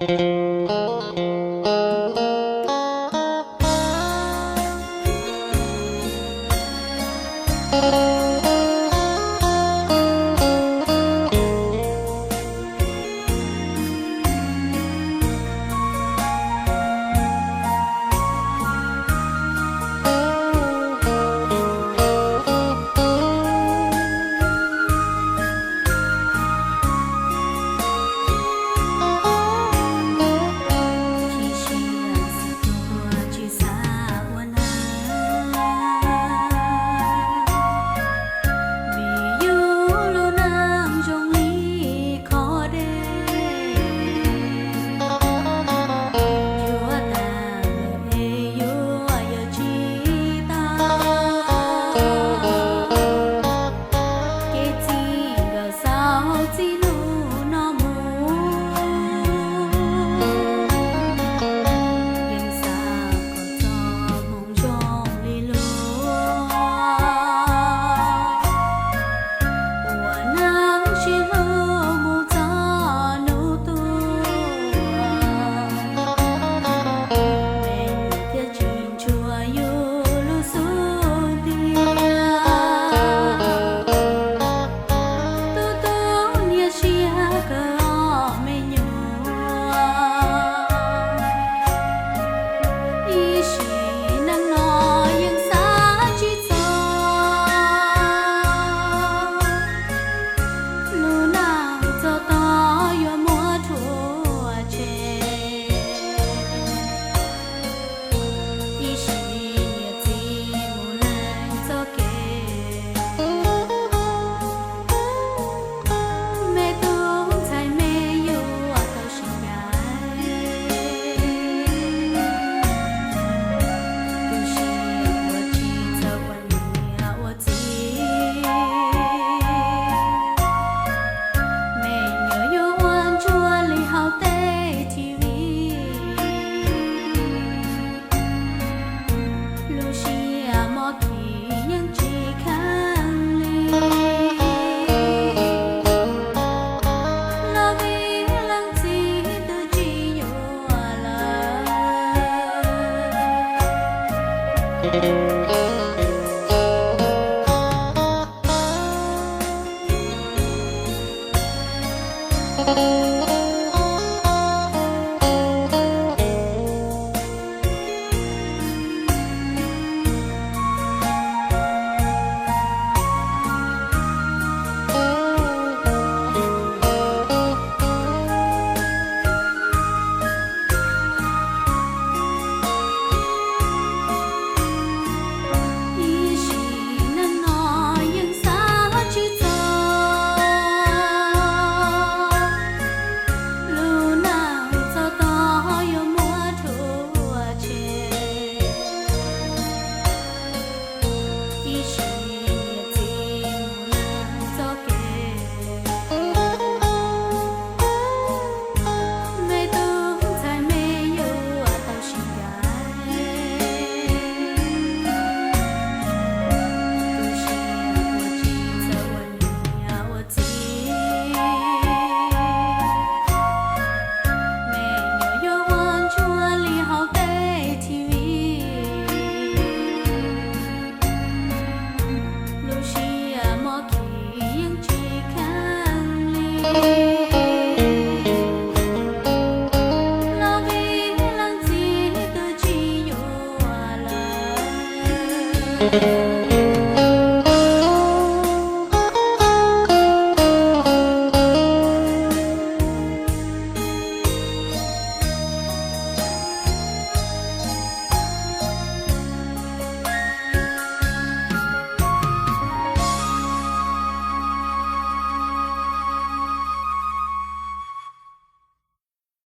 Tsis siab xav tuag tsis xav ua neej, vim yus lub neej zoo li qhov dej, yuav tag lawm es yuav yawm tsis tau. Kev txij nkawm xaus txij hnub no mus, yeej xav kom txoj hmoo zoo li luag, ua neej sib hlub mus txog hnub tuag. Me nyuam thiaj tsis ntshua yus lub xub ntiag. Tub tub niam siab kawg os me nyuam, ib sim neej no yeej xav tsis txog, lub neej txog tod yuav muab rhuav tseg. Ib sim niam txiv mus leej txoj kev, me tub ntxhais me yuav tau sib ncaim. Tus siab ua tsis txawj ua niam ua txiv, me nyuam yuav ua ntsuag li hauv tej T V. Lub siab mob khib yeej tsis kheev li, los vim leej txiv twb tsis yuav lawm. Ib sim neej no yeej xav tsis txog, lub neej txog tod yuav muab rhuav tseg. Ib sim niam txiv mus leej txoj kev, me tub ntxhais me yuav tau sib ncaim. Tus siab ua tsis txawj ua niam ua txiv, me nyuam yuav ua ntsuag li hauv tej T V. Lub siab mob khib yeej tsis kheev li, los vim leej txiv twb tsis yuav lawm.